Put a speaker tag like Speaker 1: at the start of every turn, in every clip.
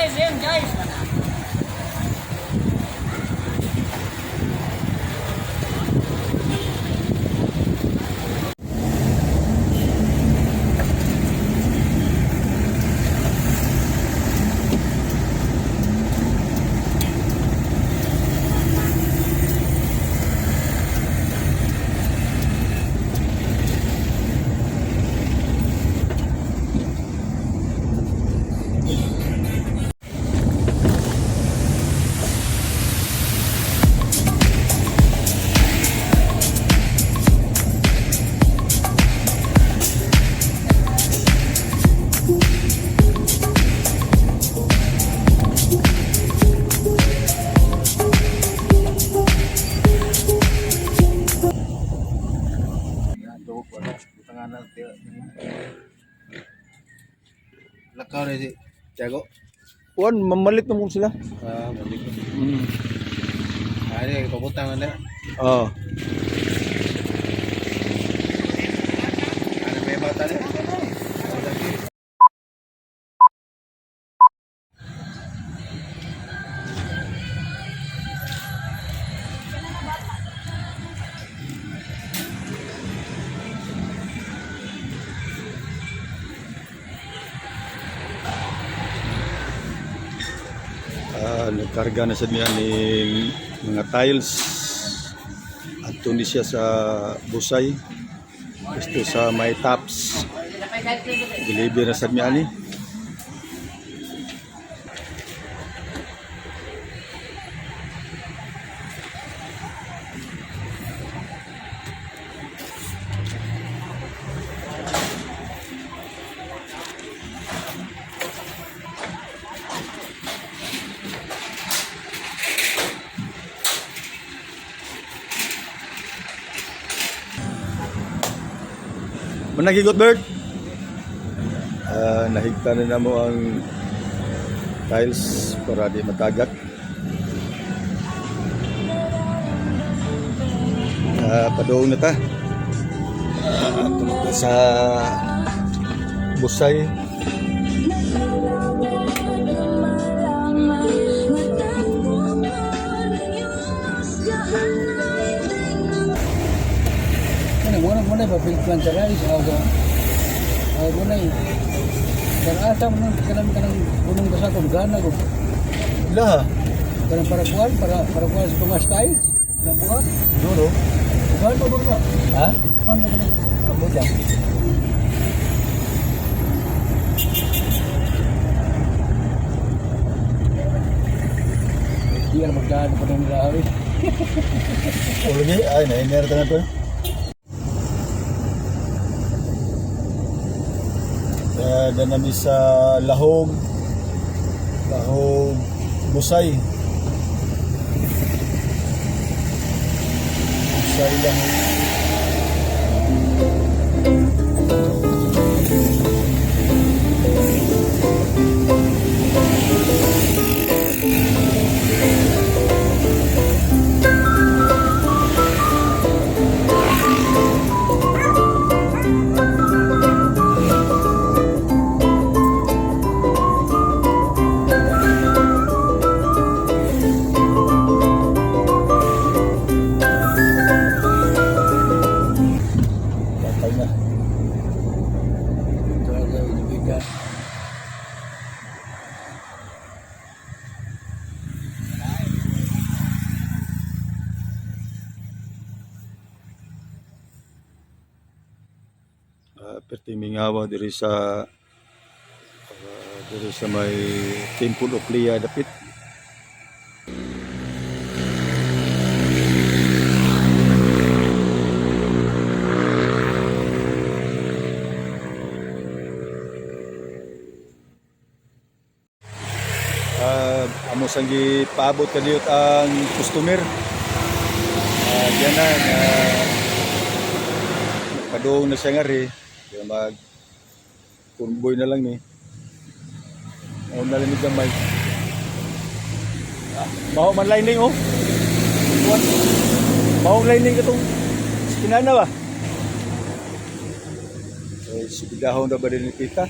Speaker 1: Same guys.
Speaker 2: Lakaw na si Tiago.
Speaker 3: Kuan, mamalit na mo sila.
Speaker 2: Ah, balik.
Speaker 3: Mm.
Speaker 2: Ah, ini pabutang na.
Speaker 3: Oh.
Speaker 2: Ano may bata na?
Speaker 3: Ah, nagkarga na sa niya ning mga tiles. Adto ni siya sa Busay. Gusto sa may tops. Deliver na sa niya ani. Managigot Bert. Ah, nahigtan na namo ang tiles para di matagak. Ah, padoong na ta. Ah, tungkol sa Busay.
Speaker 4: Ano, muna muna ba plan sa rice o ga o muna eh. Pero asa mo nang kanang kanang punong ka sa akong gana ko.
Speaker 3: Laha.
Speaker 4: Kanang para kuan para para kuan sa tungas tayo. Nang buhat.
Speaker 3: Duro.
Speaker 4: Kuan pa ba?
Speaker 3: Ha?
Speaker 4: Kuan na kanang.
Speaker 3: Amo dyan.
Speaker 4: Di ang magdaan pa nang nila.
Speaker 3: O lagi, ay nainera na to. Uh, nami sa Lahog, Lahog Busay. Busay Lahog. Patay na.
Speaker 4: Talaga ibigan.
Speaker 3: Perti mingawa diri sa diri sa may Temple of Leah dapit. Amo sang gipaabot kadiyot ang customer. Diyan na nga padung na siya nga ri. Kaya mag convoy na lang ni. Mao na lang ni gamay. Ah, mao man lining oh. What? Mao lining katong kinana ba? Eh, sibidahon na ba din ni tita?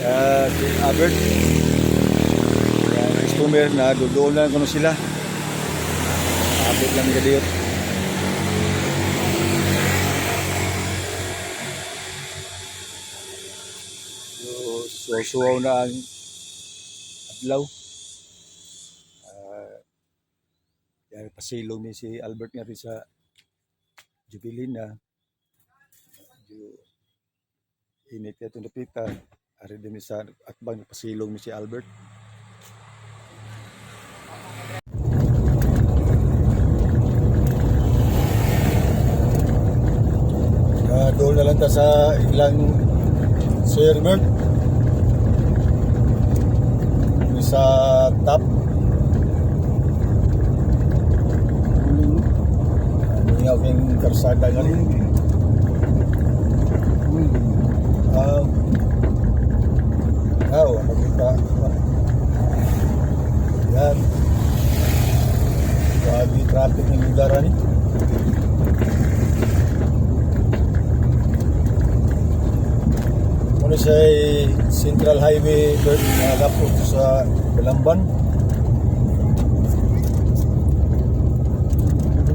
Speaker 3: Si Albert. Yan, customer na doon lang kuno sila. Abot lang ni kadiyot. So, suwaw na ang adlaw. Yan, pasilong ni si Albert nga rin sa Jubilee na. Medyo init ito napita. Ari din mi sa atbang pasilong ni si Albert. Doon na lang ta sa ilang Sir Bert. Yung sa top. Ano nga yung karsada nga rin. Oh, makita. Yan. Grabe traffic ng lugar ani. Muna siya Central Highway, Bert, na lapot sa Balamban.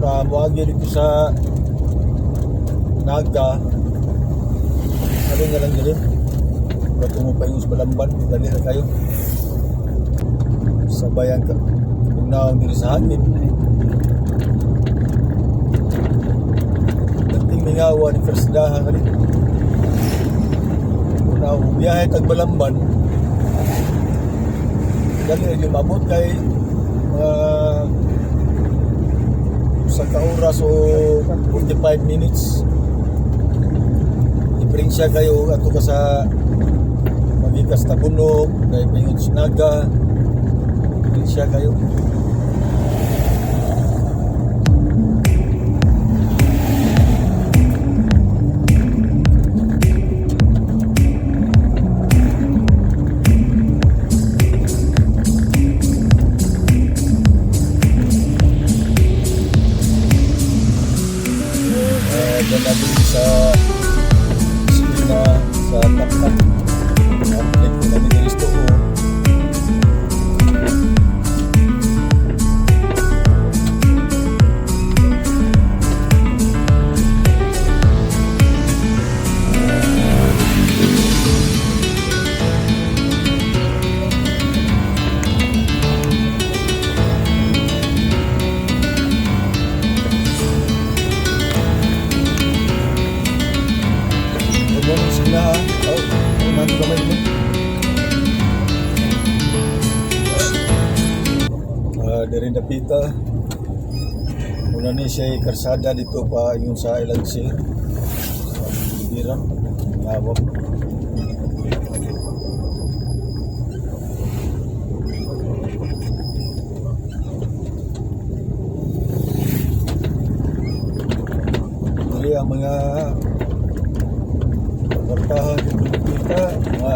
Speaker 3: Na muagi dito sa Naga. Ano nga lang dili? Patungo pa yung sa Balamban, dali na kayo. Sa bayan ka. Unaon diri sa hangin. Dating mingawa ni Fersdahan kani. Una biyahe tag Balamban. Dali ra yung mabot kay mga sa ka oras o 45 minutes. Diferensya kayo ato ka sa Magikas Tabunok, kay Pingon Naga. Diferensya kayo. Dyan natin sa esquina sa Taktak. Click ko na dito ko. Good morning sila. Oh, oh, nandito kamay mo. Dari napita. Muna ni siya ay karsada dito pa ingon sa ilang sir. Sa Biran. Ngawak. Dili ang mga pagkartahan dito napita, mga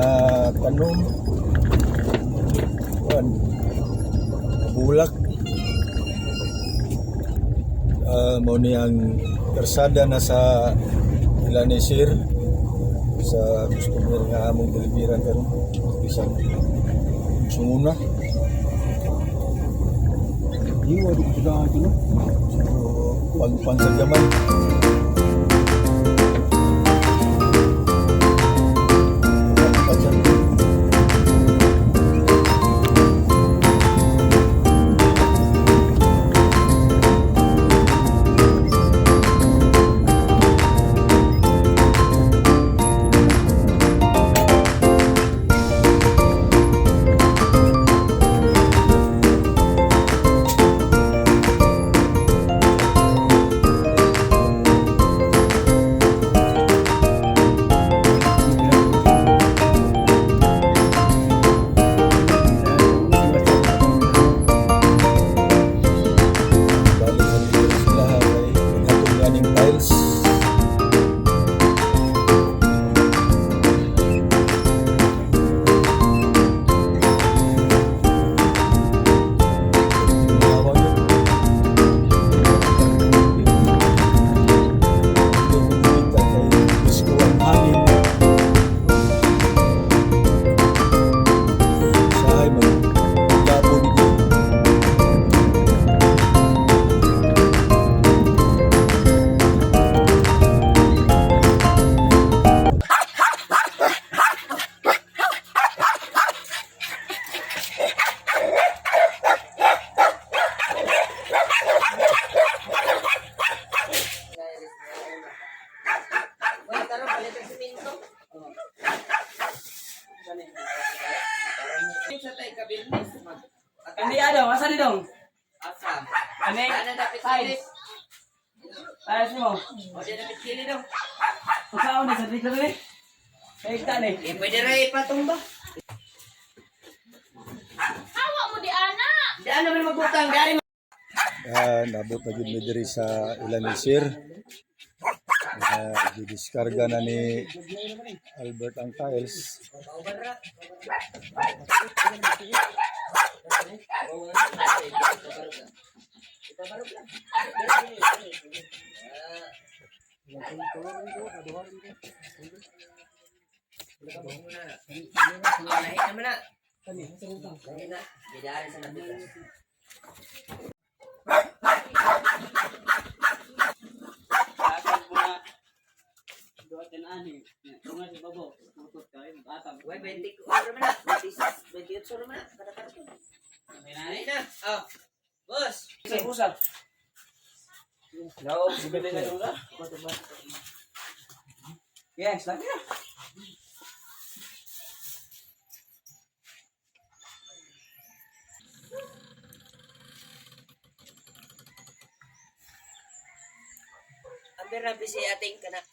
Speaker 3: tanom, kuan, bulak. Mao ni ang karsada na sa Ilanesir sa customer nga among deliveran karon bisan sunguna.
Speaker 4: Iwa di ko sa akin, no?
Speaker 3: So pagpan sa gamay. Pagpan.
Speaker 1: Sa tay kabirnis.
Speaker 5: Hindi ano, asa ni dong?
Speaker 1: Asa.
Speaker 5: Ani?
Speaker 1: Ana dapat
Speaker 5: Size.
Speaker 1: sili.
Speaker 5: Size mo.
Speaker 1: O di dapat sili dong.
Speaker 5: Usaon ni sa dito ni. Kay ni.
Speaker 1: Eh pwede ra ipatumba.
Speaker 6: Hawa mo di ana.
Speaker 1: Di ano man magbutang, dari.
Speaker 3: Nabot na gid mi diri sa ilan ni sir. Gidiskarga na ni Albert ang tiles.
Speaker 1: Lahi naman na. Lahi na. Gidari sa napitas. Uy, 24 naman na. 26, 28 naman na. Kada karton. Lahi na. Oh. Boss.
Speaker 5: Usap. No, na. Yes, lagi na.
Speaker 1: Ambi rabi si ating kana.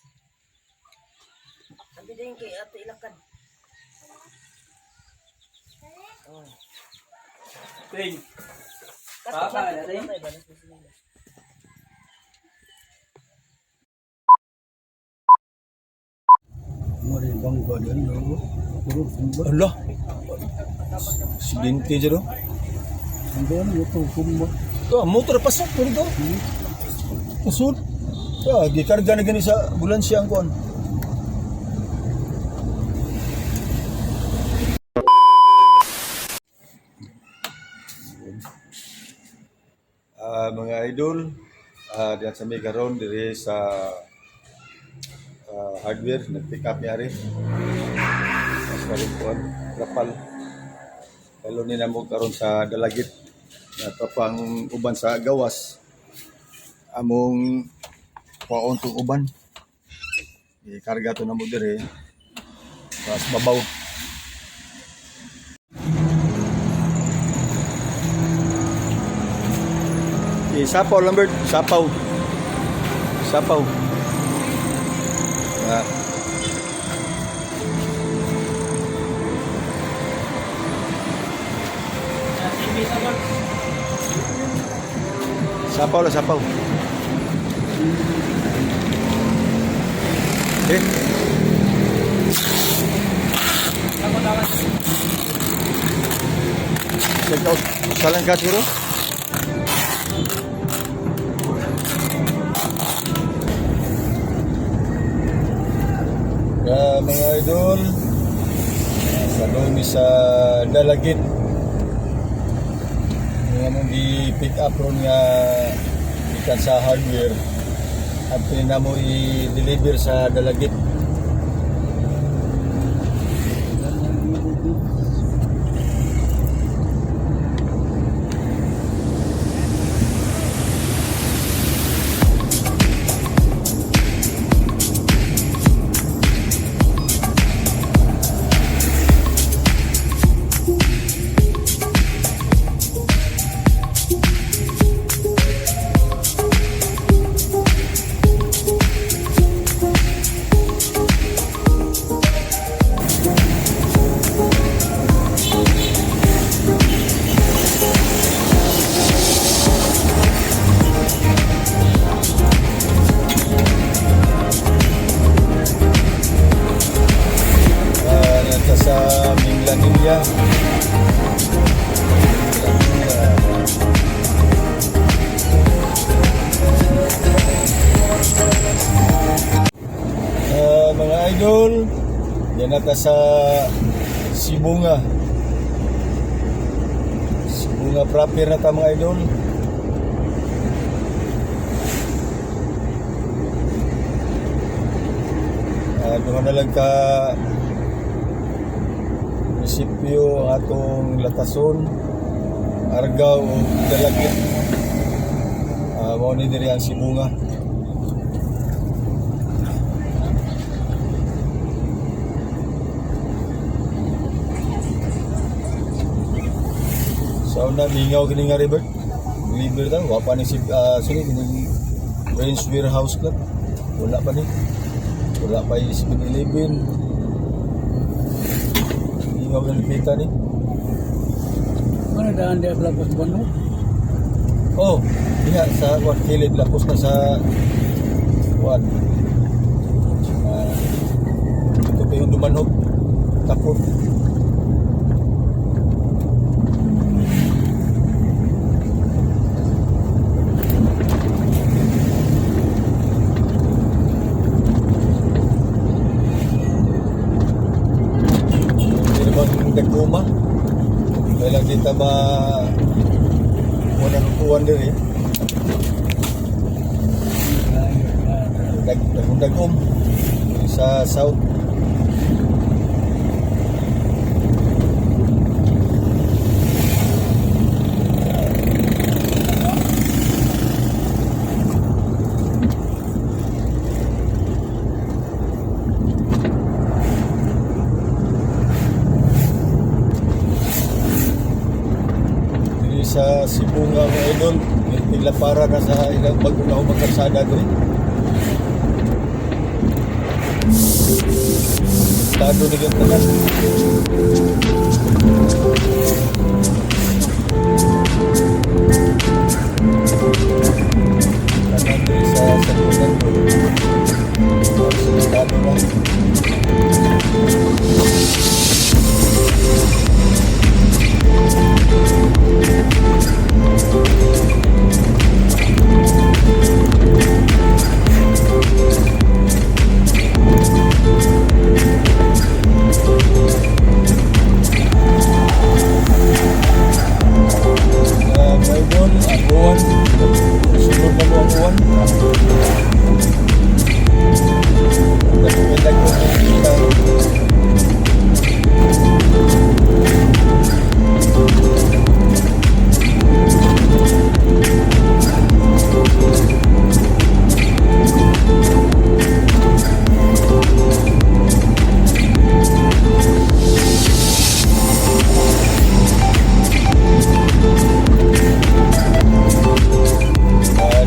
Speaker 1: Ambi din kay ato ilakan.
Speaker 5: Ting. Papa, na ting.
Speaker 4: Mo rin bangga din no. Puro kumba.
Speaker 3: Ala. Sidente dyan oh.
Speaker 4: Ang doon ito kumba.
Speaker 3: Ah, motor pasok pero to. Pasok. Gikarga na gani sa ambulansya ang kuan. Mga idol, diyan sa may karon diri sa hardware nag-pick up ni Ari. Mas karon kuan, rapal. Kalo ni namo karon sa Dalagit na pang uban sa gawas among kuwaon tong uban ikarga to namo dire pas babaw. Eh, sapaw Lambert, sapaw. Sapaw. Ah. Sapaw lah sapaw. Eh. Check out. Salang ka siguro? Ya, mga idol, sa mi sa Dalagit. Yung among gi-pick up ron nga gikan sa hardware at namo i-deliver sa Dalagit. Nasa sa Minglanilla. Mga idol, yan nata sa Sibunga. Sibunga proper na ta mga idol. Doon na lang ka munisipyo ang atong Latason, Argao o Dalagit. Mao ni diri ang Sibunga. Sa una mingaw kini nga river. River ta wa pa ni si sini kining Range Warehouse Club. Wala pa ni. Wala pa yung 7-Eleven. Mingaw kini pita ni.
Speaker 4: Mana daan dia pelapos bono?
Speaker 3: Oh, diha sa Juan Kilid lapos na sa Juan. Ah, ito pa yung dumanhog. Tapos. Hindi naman nagkuma. Kaya lang kita ba wala nang kuwan diri. Dag dagom sa south. Diri sa Cebu nga mga idol, pila para na sa ilang bago na magkalsada diri. Tado na yung tanan. Tanan diri sa Cebu Tado na. Mga idol, ang uwan. Sunod na mo ang uwan. Nagpapindag ko kita.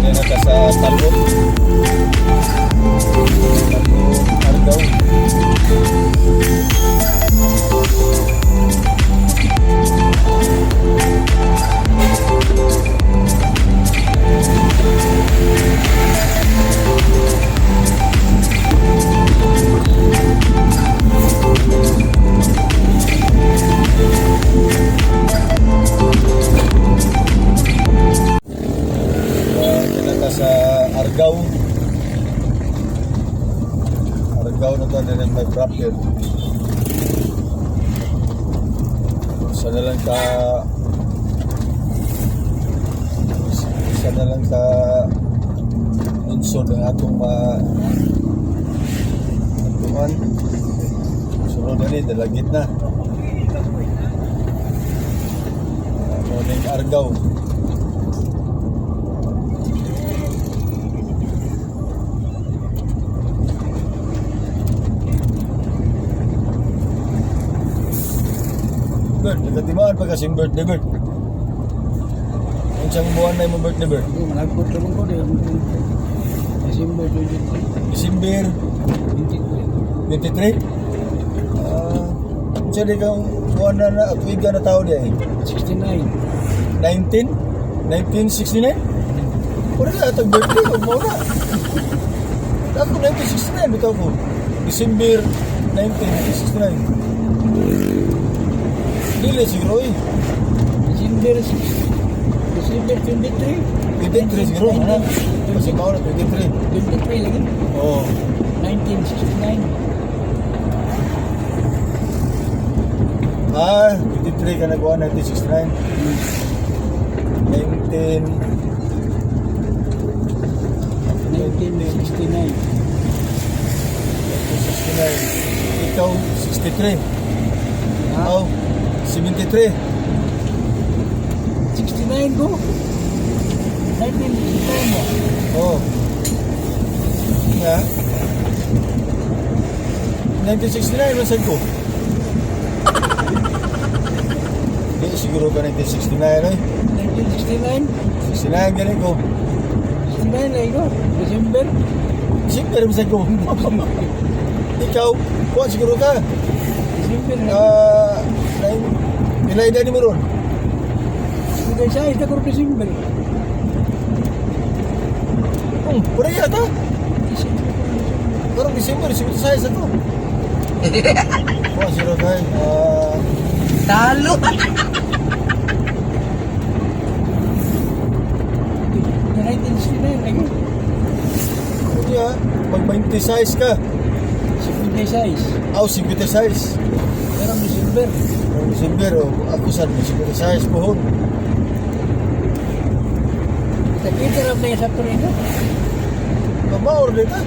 Speaker 3: Diyan na ta sa Talbot. Talbot, Argao. Diyan na ta sa Argao. Argao na ta din may proper. Isa na lang ka isa na lang ka lungsod ang atong ma atuan. Sunod na ni dalagit na. Morning Argao. Bert, nagkatimaan pa kasing birthday, Bert. Unsang buwan na imong birthday, Bert?
Speaker 4: Ako malagpot naman ko di. December 23.
Speaker 3: December
Speaker 4: 23.
Speaker 3: 23? Ah, unsa di kang buwan na na tuig na tao di ay?
Speaker 4: 69.
Speaker 3: 19? 1969? Wala na atong birthday ko mo na. Ako 1969 bitaw ko. December 19, 1969. Dili siguro eh.
Speaker 4: December 6. December 23.
Speaker 3: 23 siguro. Ano? Kasi mao na 23.
Speaker 4: 23 lagi.
Speaker 3: Oo.
Speaker 4: 1969.
Speaker 3: Ah, 23 ka nagawa, 1969. 19...
Speaker 4: 1969.
Speaker 3: 1969. Ikaw, 63.
Speaker 4: Ha?
Speaker 3: Oh, 73.
Speaker 4: 69 ko. 1969 mo.
Speaker 3: Oh. Nga. 1969, masan ko? Di siguro ka 1969 eh.
Speaker 4: 1969?
Speaker 3: 69 gani ko.
Speaker 4: 69 na ko. December.
Speaker 3: Siyempre rin sa ko. Ikaw, kuha siguro ka.
Speaker 4: December na.
Speaker 3: Ah, pila edad ni mo ron?
Speaker 4: 56 na ko December.
Speaker 3: Pareha ta. Karong December, 56 ako. Kuha siguro ka. Ah,
Speaker 1: Talo.
Speaker 4: 1969 na ko.
Speaker 3: kunya, mag 26 ka.
Speaker 4: 56.
Speaker 3: Aw, 56.
Speaker 4: Pero December.
Speaker 3: Karong December, oh, ako sa 56 pohon.
Speaker 4: Kita-kita lang tayo sa Torino.
Speaker 3: Mamaor din ta.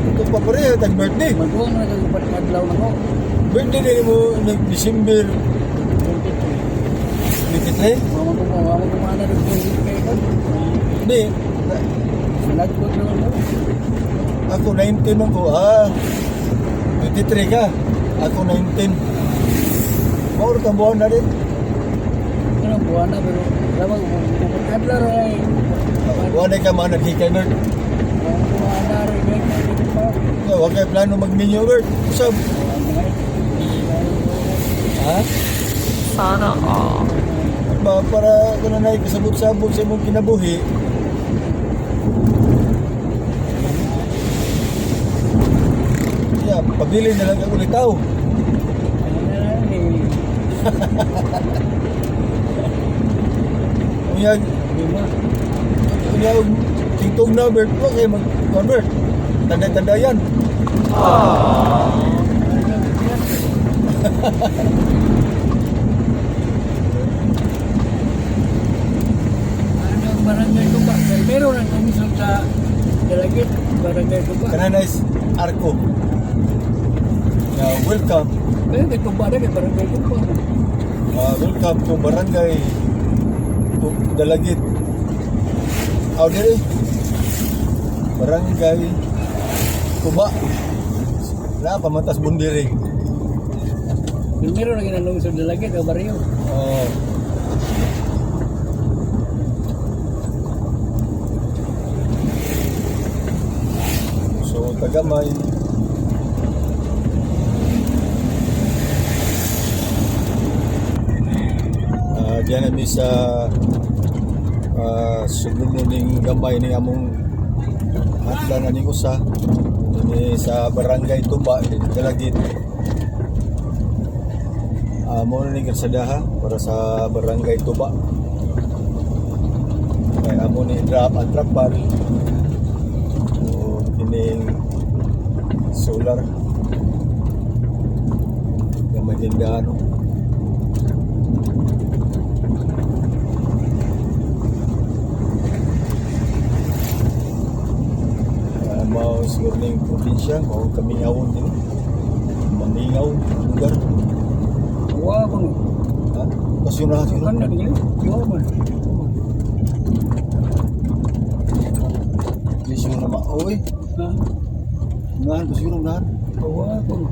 Speaker 3: Ito pa pareha, tag birthday.
Speaker 4: Maguwang na kagupad-adlaw na ko.
Speaker 3: Birthday din mo nag December
Speaker 4: 23.
Speaker 3: 23?
Speaker 4: Mama ko mana rin ko kay ko.
Speaker 3: Hindi.
Speaker 4: Malagkot na ako.
Speaker 3: Ako 19 man ko. Ah, 23 ka. Ako 19. Maor kang buwan na rin.
Speaker 4: Ano buwan na pero lamang pagkadlaw ra ay.
Speaker 3: Buwan na ka mga nagkikay, Bert.
Speaker 4: Buwan na rin kay ko.
Speaker 3: Huwag kayo plano mag-minyo, Bert. Usab. Ha?
Speaker 6: Sana all.
Speaker 3: Ba, para kung na kasabot-sabot sa imong kinabuhi. Yeah, pabili na lang ako ulitaw.
Speaker 4: Ano na lang eh.
Speaker 3: Unya,
Speaker 4: Lima.
Speaker 3: unya, tingtog na, Bert. Huwag kayo mag-convert. Tanda-tanda yan.
Speaker 4: Ano ang barangay ko ba? Pero nang umusok sa Dalagit, barangay ko ba?
Speaker 3: Kanana is Arco. Now, welcome.
Speaker 4: Pero kay tumba na kay barangay ko ba?
Speaker 3: Welcome to Barangay to Dalagit. Aw, dire. Barangay Tuba. Na pamantas bundiri.
Speaker 4: Primero na ginalong sa Dalagit o baryo.
Speaker 3: Oh. So, tagamay. Ah, diyan kami sa sulod ning gamay ni among hatlan na ning usa dinhi sa Barangay Tuba dinhi Dalagit. Mo na ning kalsadaha para sa Barangay Tuba. Kay amo ni drop ang trapal o kining solar gamay din daan. Mao siguro ning probinsya, mao kamingawon din. Mamingaw lugar.
Speaker 4: Wa ko no.
Speaker 3: Ha? Pasyon na siguro.
Speaker 4: Kan na dili. Yo man.
Speaker 3: Di siguro na mao eh.
Speaker 4: Ha?
Speaker 3: Unahan pa siguro unahan.
Speaker 4: Wa ko no.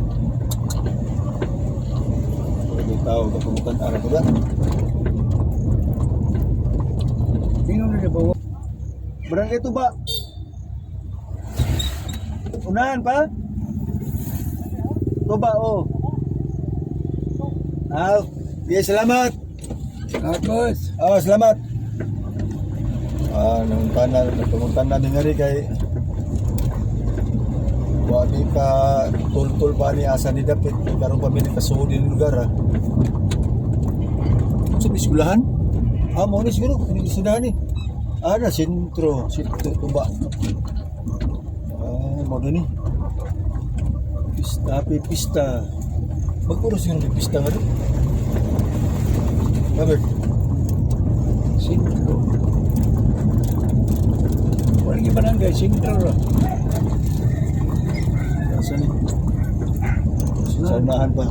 Speaker 3: Pwede tao kapumutan ara ko ba?
Speaker 4: Sino na ba?
Speaker 3: Barangay Tuba. Unahan pa? Tuba oh. Ah, yes, salamat.
Speaker 4: Tapos,
Speaker 3: Ah, salamat. Ah, nangutana, nagpanguntan namin nga rin kay wa mi ka tultul pa ni asa ni dapit karon pa mi kasuod din lugar ah. Sa eskwelahan? Ah, mo ni siguro kini eskwelahan ni. Ah, na sentro, sentro Tuba. Ah, mo ni. Pista, happy pista. Magpuro siguro may pista nga rin. Robert.
Speaker 4: sentro. Wala yung barangay, sentro ra.
Speaker 3: Saan ni? Sa unahan pa.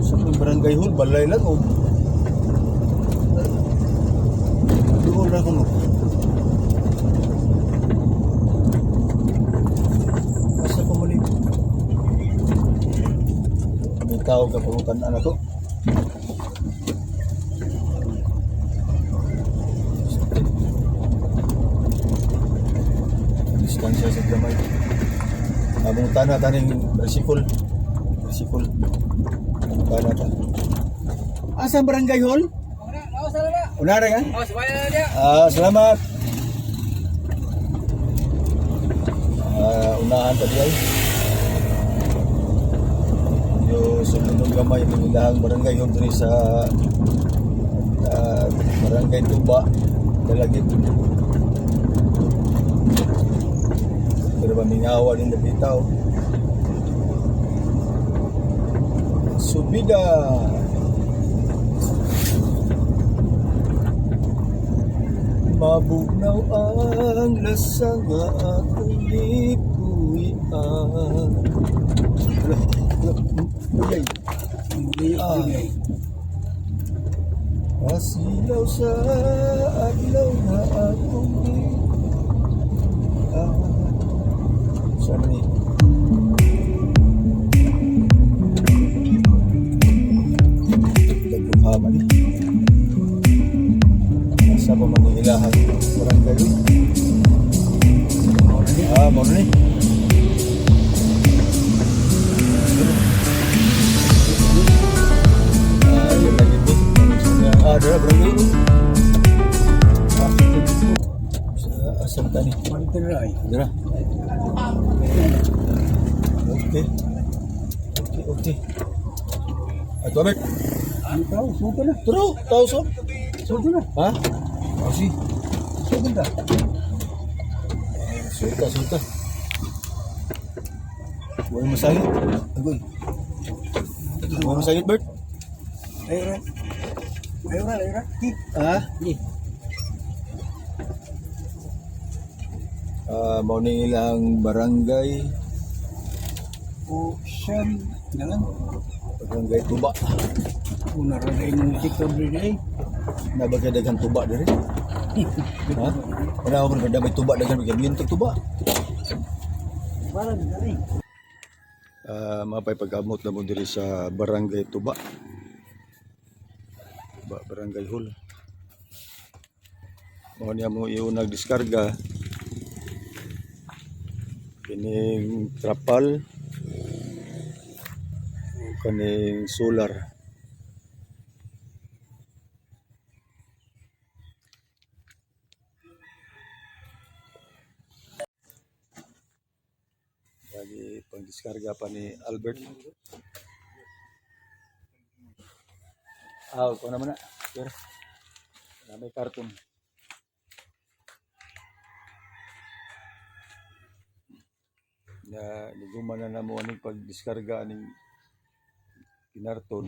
Speaker 3: Sa may barangay hall, balay lang oh. Doon na kuno. tao ka pangutan-an na to. Distansya sa gamay. Among tana taning tricycle. Tricycle. Tana ta. Asa barangay hall? Unara ka? Ah, salamat. Ah, unahan pa diay. Yo sulod gamay ng ilahang barangay hall diri sa barangay Tuba, Dalagit. Pero ba mingawa din bitaw. Subida. Mabugnaw ang lasa nga atong gipuy-an. Hala, hala, ay, ay. Ah. Asilaw sa adlaw nga atong gipuy-an. Sana ni Dagong ni. Asa pa man ni ilahang barangay uy? Ah, mo ni. Ah, yun lagi ni. Ah, dara barangay uy. Sa asa ta ni?
Speaker 4: Dira ay.
Speaker 3: Dara. Okay. Okay. Ato Albert.
Speaker 4: Ano tao? Suko na.
Speaker 3: Turo, tao so.
Speaker 4: Suko na.
Speaker 3: Ha? Oh, si.
Speaker 4: Suko na.
Speaker 3: Sulta, sulta. Huwag masakit. Agoy. Huwag masakit, Bert.
Speaker 4: Ayaw ra. Ayaw ra, ayaw ra. Di.
Speaker 3: Ha?
Speaker 4: Di.
Speaker 3: Ah, mao ni ilang barangay,
Speaker 4: O siyam. Dalan.
Speaker 3: barangay Tuba.
Speaker 4: Una ra na imong tiktok rin ay.
Speaker 3: Nabagay daghan tuba diri. Ha? Wala ko man may tuba daghan bagay bilin tuba.
Speaker 4: Parang dali.
Speaker 3: Ah, mapay pag-amot na mo diri sa barangay Tuba. Tuba Barangay Hall. Mao niya mo iunag diskarga kining trapal o kaning solar. Lagi pang-diskarga pa ni Albert. Ah, ko naman na. Sir. Na may karton. Na niguman na namo aning pagdiskarga aning kinarton,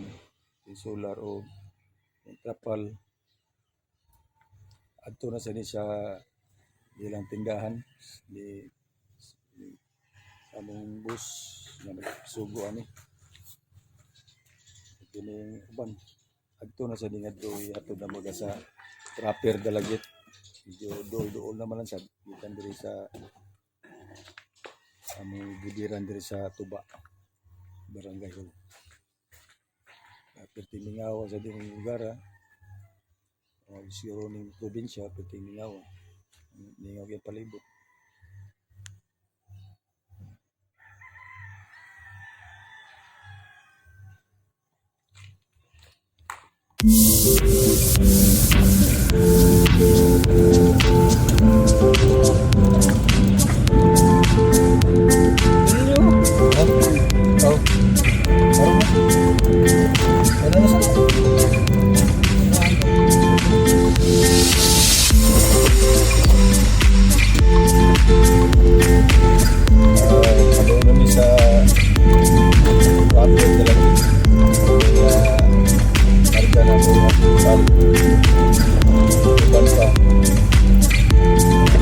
Speaker 3: yung solar o yung trapal. Adto na sa ni sa ilang tindahan ni, ni sa among bus nga nagsugo ani. Kining uban adto na sa dingadto ihatod na mga sa trapper Dalagit. Medyo dool-dool naman lang sa gikan diri sa among budiran diri sa Tuba, Barangay Hall. Perti mingawa sa ding lugar ah. O siguro ning probinsya perti mingawa. Mingaw kay palibot. Ha? Oh. Parang na. Ano na sa? Ah, doon kami sa Rapid Dalagit. Kaya karga na po ang sal. Iban pa.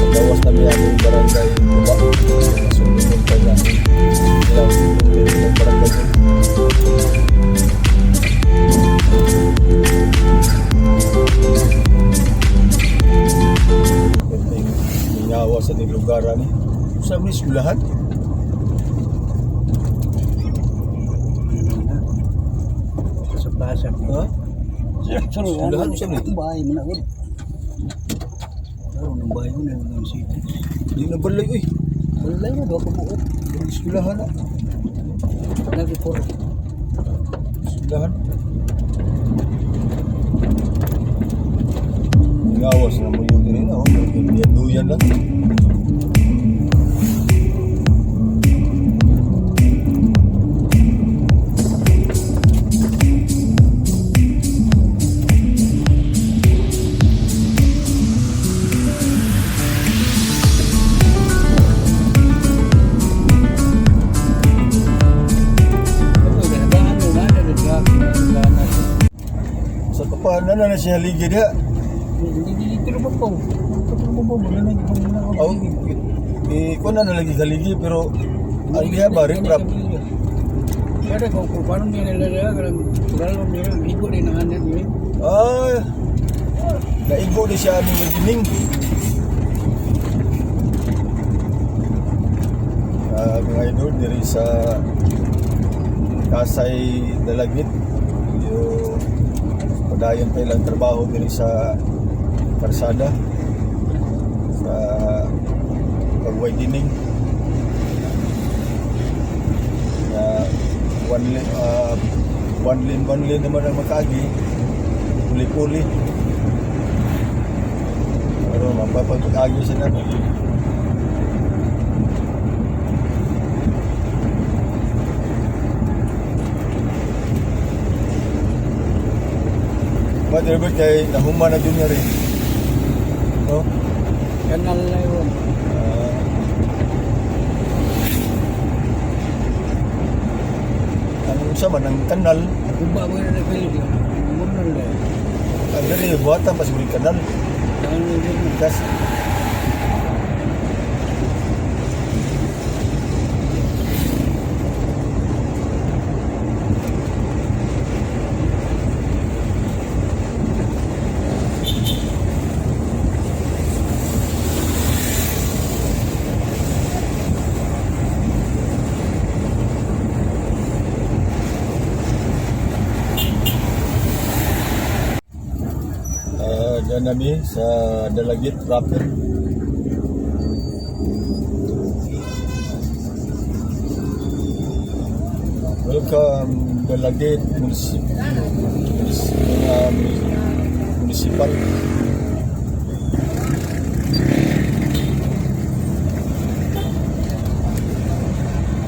Speaker 3: Gawas na miya ang barangay Tuba. Sundon pa niya. Ilang ilang barangay. Mingawa sa ning lugar ani. Sa ni eskwelahan?
Speaker 4: Asa.
Speaker 3: Ha? Eskwelahan siya ni.
Speaker 4: Bahay mo na gud. Pero nang bahay mo na yung city.
Speaker 3: Di na balay oy.
Speaker 4: Balay mo do ko buot.
Speaker 3: Eskwelahan na.
Speaker 4: Lagi por.
Speaker 3: Eskwelahan. Gawas na mo yung diri na oh. Duyan lang.
Speaker 4: Ano ganahan mo na na na.
Speaker 3: Sa kapanan na na siya haligi diha.
Speaker 4: Hindi dito ba po? Ito ba po? Wala na ito na.
Speaker 3: Aw, eh, kuan na lagi haligi pero ang diha ba riprap.
Speaker 4: Pero kung kung paano niya nila karang kuralo niya igo din ang anak niya.
Speaker 3: Ah, naigo ni siya ani gining. Ah, mga idol diri sa Kasay Dalagit. Medyo padayon pa ilang trabaho diri sa karsada sa pag-widening na one lane, ah, one lane naman ang makaagi, puli-puli, pero mapapag-agi sila. Ba, Robert, kay nahuma na dun nga rin. No?
Speaker 4: Kanal na yun.
Speaker 3: Ah. Ang unsa man ang kanal,
Speaker 4: Guba mo na Philip. Muna na.
Speaker 3: ang diri buhatan pa siguro yung kanal.
Speaker 4: Ano yun?
Speaker 3: Kas Ah, dyan nami sa Dalagit proper. Welcome Dalagit Municipal.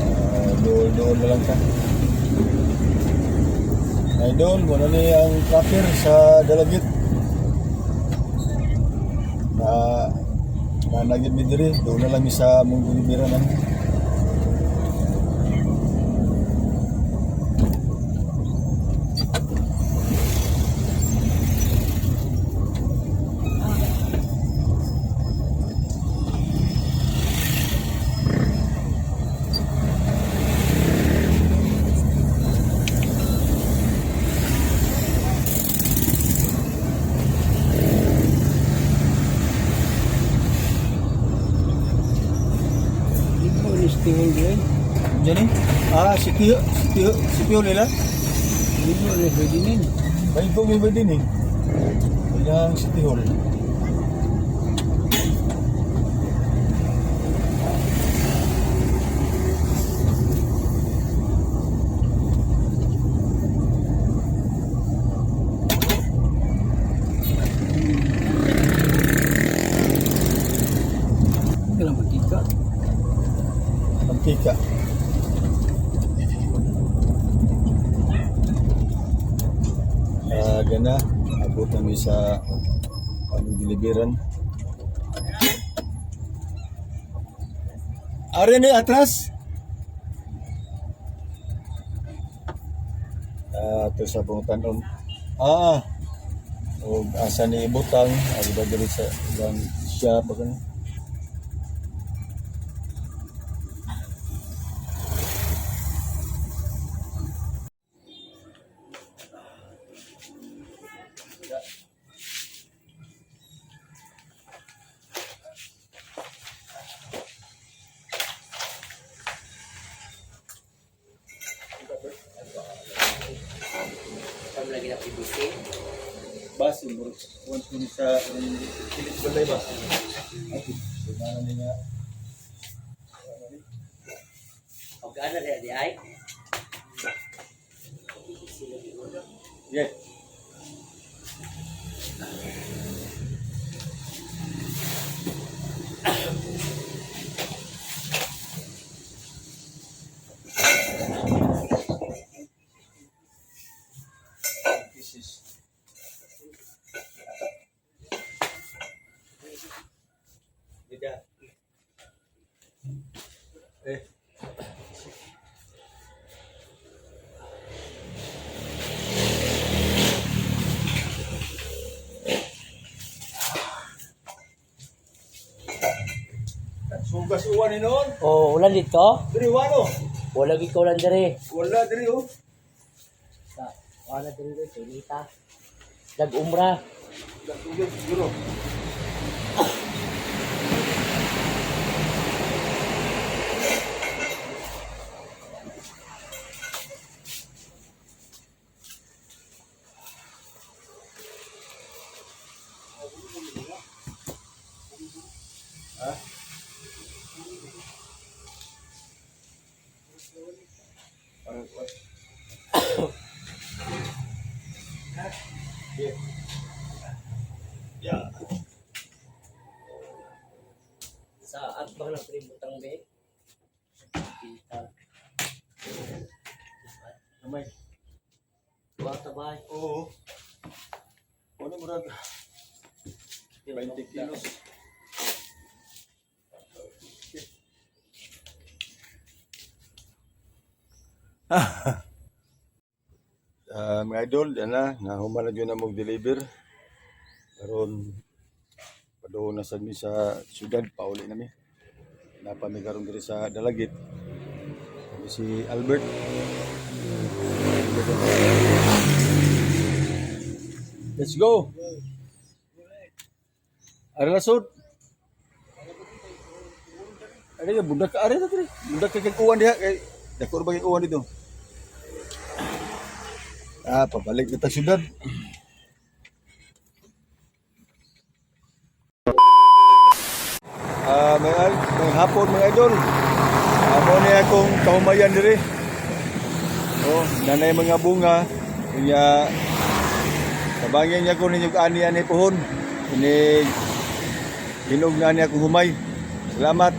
Speaker 3: Ah, dool-dool na lang ka. Idol, muna ni ang proper sa Dalagit na nanagid mi diri doon na lang mi sa among ginibira nami.
Speaker 4: Dito ni Steve Gray.
Speaker 3: Diyan ni ah sitio sitio sitio nila.
Speaker 4: Dito ni Ferdinand.
Speaker 3: May go may ba din eh. Yang City Hall.
Speaker 4: Kailan matika?
Speaker 3: Mantika. Ah, gana abot kami sa among diliberan. Are ni atras. Ah, ito sa pangutan-on. Ah, o asa ni ibutang, ari ba diri sa ilang siya ba ganun?
Speaker 1: 16.
Speaker 3: Base murag once mo ni sa kilit balay ba. Ay, sumana ni nga.
Speaker 1: Og ana di ay.
Speaker 3: Yeah. This is Bida. Eh. Sugas uwan ni noon.
Speaker 1: Oh, ulan dito?
Speaker 3: Diri wano.
Speaker 1: Wala gid ko ulan diri.
Speaker 3: Wala diri oh.
Speaker 1: Sa wala diri ko sinita. Nag-umra.
Speaker 3: Tubig siguro. Ha? Parang what? Yeah. Yeah.
Speaker 1: Sa atbang ng pributang be. Pintal.
Speaker 3: Gamay.
Speaker 1: Wa tabay.
Speaker 3: Oo. Ano murag 20 kilos. Mga idol, yan na. Nahuman na dyan na mag-deliver. Karon padoon na sad mi sa syudad, pauli na mi. Napa mi karon diri sa Dalagit. Kami si Albert. Let's go. Ari lasod. Ari ka budak ari ta diri. Budak kay kag uwan diha kay dako ra ba kay uwan dito. Ah, pabalik na ta syudad. Ah, may hapon mga idol. Amo ni akong kahumayan diri. Oh, nanay mga bunga. Unya tabangin niya ko ninyo ani ani pohon. Ini hinog na niya akong humay. Salamat.